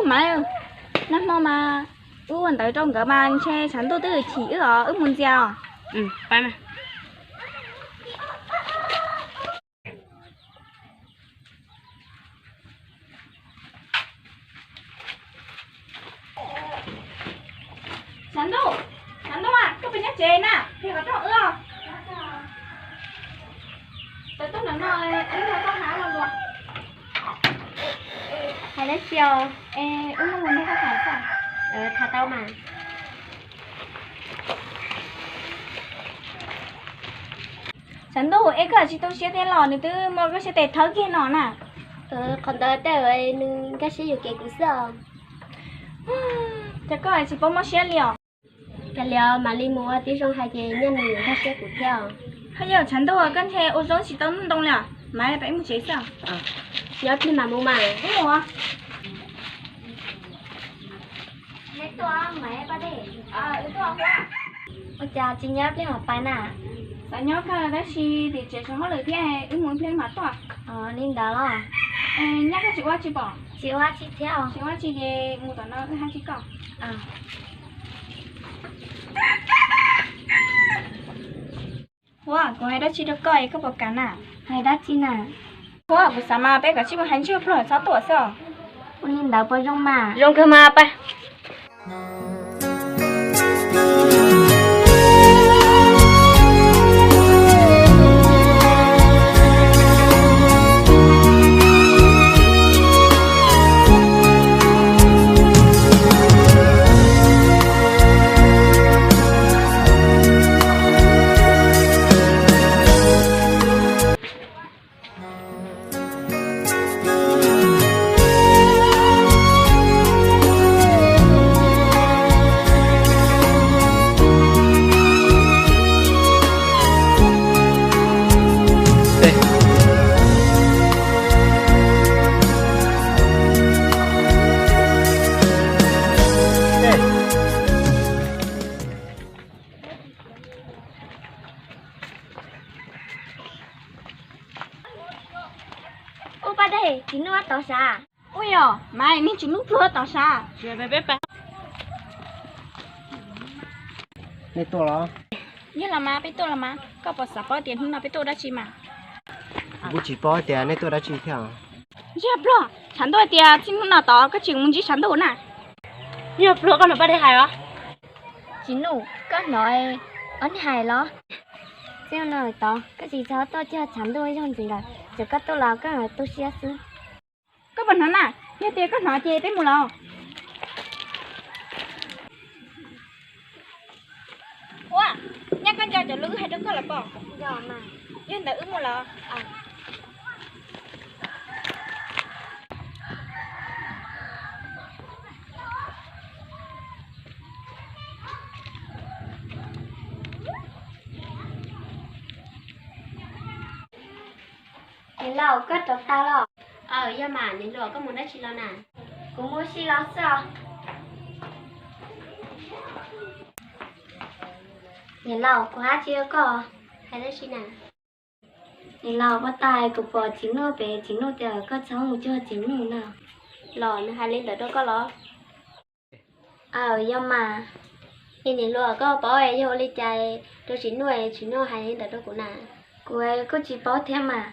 Maiv, nag hmo mas wb ua ntawv rau nkawd mas ntshe tshav ntuj twb chim wb os, wb mus ntxias os. Tshav ntuj, tshav ntuj, koj puas nyob tsev na? Plig qhov rooj wb os. Tawm tuaj ntawm no, wb nrog koj tham los luag. Hais dab tsi os? Es wb muaj mus nrog koj tham xwb. Tham tau mas. Tshav ntuj, es koj tsis tu siab thiab los? Nws twb muab koj siab tes thawb kiag no na. Qhov ntawd tej nws nkag siab yuam kev kuv xwb os. Ces koj tsis paub mob siab li os. Cas li mam li mus ua tib zoo hais ces nyaj nws yuav nkag siab kuv thiab os. Haj yam tshav ntuj, koj ntshe ua zoo tsis tau ntoo li os. Maiv, peb mus tsev xwb. Nyob plig mam mus mas. Ua cas tsis nyob plig mam pais na? Xav nyob kawg tab sis tim tsev tsis muaj hauj lwm thiab, wb mus ib pliag mam tuaj. Li ntawd los? Nyab koj tsis ua tsi pom? Tsis ua tsi thiab. Tsis ua tsi ces mus tom no wb hais tsis koj. Huab, kuv hais dab tsi rau koj es koj puas kam na? Hais dab tsi na? Huab, kuv xav mas peb kav tsij mus hais Ntsuag Pluag txhob tuaj xwb os. Ua li ntawd puas zoo mas? Zoo kawg mas, pais. Ub, Paj Dej, Tsim Nuj tod sav? Ub, yog mas, niag Tsim Nuj Pluag tod sav? Nej tuaj los? Yog los mas, peb tuaj los mas. Koj puas xav paub tias hnub no peb tuaj dab tsi mas? Kuv tsis paub tias nej tuaj dab tsi thiab. Ntsuag Pluag, tshav ntuj tias txij hnub no tod koj tsis mus ntsib tshav ntuj na. Ntsuag Pluag, koj hnov Paj Dej hais os? Tsim Nuj, koj hnov ob niag hais los? Txij hnub no tod koj tsis txhob tuaj cog tshav ntuj ib zaug ntxiv lawm, txawm koj tuaj los koj tu siab xwb. Koj puas hnov na? Yog tias koj hnov ces peb mus los. Ua, nyab koj nco cov lus wb hais rau koj los pom? Yog ntawd wb mus los. Niam laus, koj rov tau los? Aws, yog mas, niam hluas, koj mus dab tsi los na? Kuv mus ua si los xwb os. Niam laus, kuv hais tsis rau koj. Hais dab tsi na? Niam laus, puag ta kuv pom Tsim Nuj pem, Tsim Nuj tias koj txhob mus cuag Tsim Nuj na. Los nws hais li ntawd rau koj los? Aws, yog mas. Es niam hluas, koj paub yog ua li cas rau Tsim Nuj, Tsim Nuj hais li ntawd rau kuv na? Kuv kuj tsis paub thiab mas.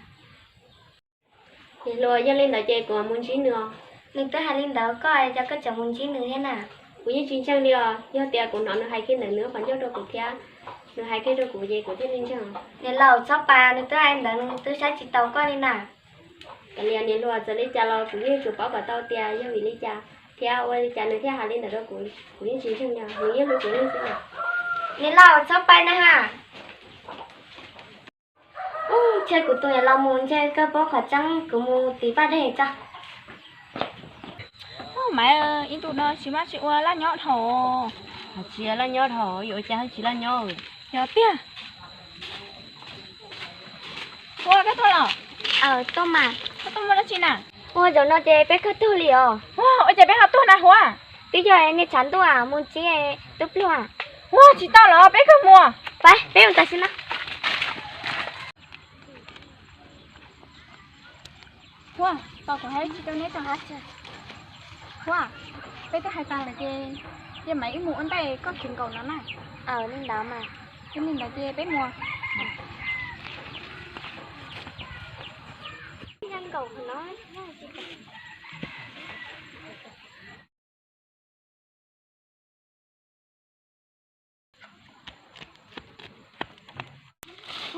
Niam hluas, yog li ntawd ces kuv mus ntsib nws os. Nws twb hais li ntawd koj, cas koj tseem mus ntsib nws thiab na? Kuv yeej tsis ntseeg li os, yog tias kuv hnov nws hais kiag ntawm nws qhov ncauj rau kuv thiab, nws hais kiag rau kuv ces kuv thiaj li ntseeg. Niam laus, txhob pab, nws twb hais ntawd nws twb saib tsis taus koj li na. Kav liam niam hluas, txawm li cas los kuv yeej yuav tsum paub kom tau tias yog vim li cas thiab ua li cas nws thiaj hais li ntawd rau kuv, kuv yeej tsis ntseeg li os, nws yeej hlub kuv li xwb. Niam laus, txhob pab na ha. Ntshe kuv tus niam laus mus ntshe koj paub qhov tseeb, kuv mus tiv Paj Dej tso. Maiv, ib ntus no tsis maj tsis ua laj nyob dhau. Tsis laj nyob dhau, yuav ua cas tsis laj nyob. Yog tiag. Ua koj tuaj los? Aws, tuaj mas. Koj tuaj muaj dab tsi na? Ua zaum no ces peb kawg tuag li os. Ua cas peb ho tuag na Huab? Twb yog niag tshav ntuj mus ntsib tub pluag. Ua tsis tau los peb kawg mus. Pab peb mus tam sim no. Ua, tos kuv hais tsis rau neb tso. Ua, peb twb hais tas lawm ces, ces mam wb mus ua ntej koj tsis nkaum no na. Aw, li ntawd mas. Ces li ntawd ces peb mus. Nkaum no.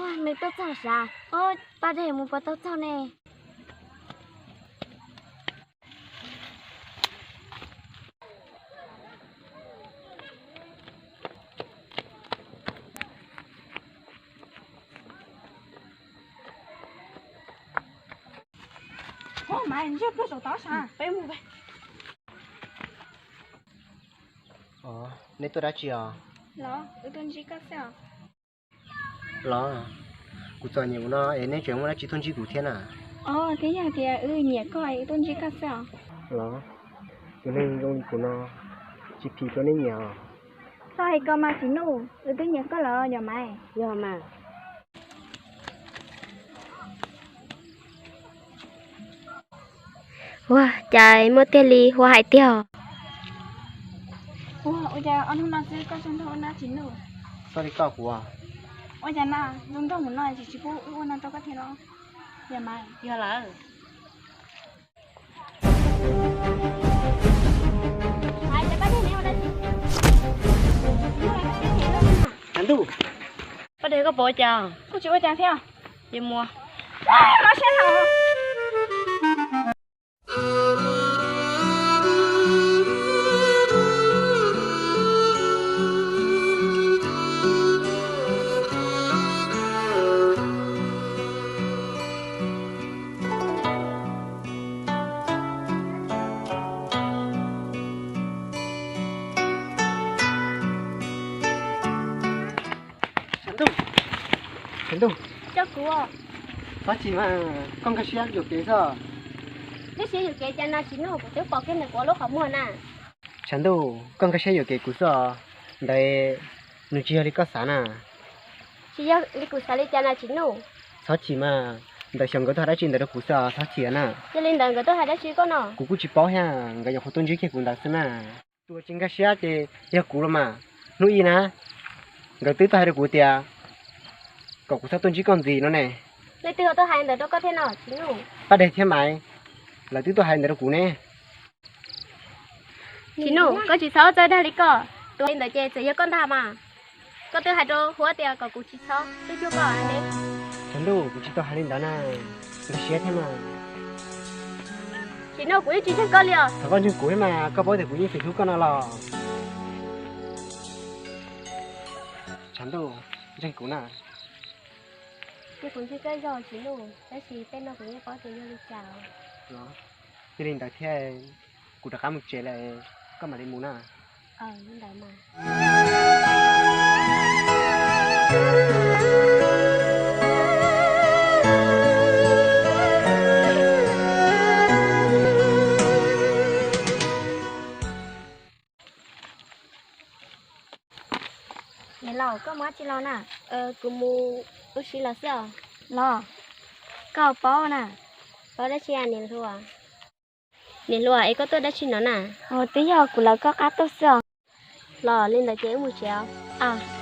Ua, nws tuaj txog sav. Ob, Paj Dej mus puas tau txog ne? Ov, neb tuaj dab tsi os? Los, wb tuaj ntsib koj xwb os. Los, kuv txom nyem ua no es neb tseem muaj dab tsi tuaj ntsib kuv thiab na? Ov, twb yog tias wb nyiam koj es wb tuaj ntsib koj xwb os. Los, tus neeg zoo li kuv no tsis phim rau neb nyiam os. Koj hais ko mas Tsis Nuj, wb twb nyiam koj los yog mas. Yog mas. Ua cas muaj tiag li, Huab hais tiag. Ua, ua cas ob hnub no xwb koj zoo nraug ua nab Tsis Nuj? Txhob li koj kuv. Ua cas na, zoo nraug mus no tsis tsis pub wb ua no rau koj thiab los? Yog mas. Yog lawm. Tshav ntuj, Paj Dej, koj pom ua cas? Kuj tsis ua cas thiab. Ces mus. Tshav ntuj, tshav ntuj, coj kuv. Txhob chim mas, koj nkag siab yuam kev xwb. Nkag siab yuam kev cas na Tsis Nuj, kuv twb pom kiag ntawm kuv lub qhov muag na. Tshav ntuj, koj nkag siab yuam kev kuv xwb os. Ntawd nws tsis yog li koj xav na. Tsis yog li kuv xav li cas na Tsis Nuj? Txhob chim mas, ntawd xyov nkawd tuaj hais dab tsi ntawd rau kuv xwb os, txhob chim na. Yog li ntawd nkawd tuaj hais dab tsi rau koj no? Kuv kuj tsis paub thiab, nkawd nyuam qhuav tuaj ntsib kiag kuv ntawd xwb na. Tus uas tsis nkag siab ces yog kuv los mas. Hnub ib na, nkawd twb tuaj hais rau kuv tias kom kuv txhob tuaj ntsib koj ntxiv no ne. Leej twg tuaj hais ntawd rau koj thiab no Tsis Nuj? Paj Dej thiab Maiv, lawv twb tuaj hais ntawd rau kuv ne. Tsis Nuj, koj tsis txhob txawj dag li koj, tus hais li ntawd ces txawm yog koj ntag mas. Koj twb hais rau Huab tias kom kuv tsis txhob tuaj cuag koj ne. Tshav ntuj, kuv tsis tau hais li ntawd na, nkag siab thiab mas. Tsis Nuj, kuv yeej tsis ntseeg koj li os. Thaum koj ntseeg kuv thiab mas, koj paub tias kuv yeej tsis hlub koj no los. Tshav ntuj, ntseeg kuv na. Ces kuv ntseeg koj zog Tsis Nuj, tab sis tej no kuv yeej paub tias yog li cas. Yog li ntawd thiab, kuv rov qab mus tsev lawm, koj mam li mus na. Niam laus, koj mus dab tsi los na? Kuv mus ua si los xwb os. Los, koj paub na. Paub dab tsi a niam hluas? Niam hluas, es koj tuaj dab tsi no na? Twb yog kuv lawv koj qab tuaj xwb os. Los li ntawd ces wb mus tsev os.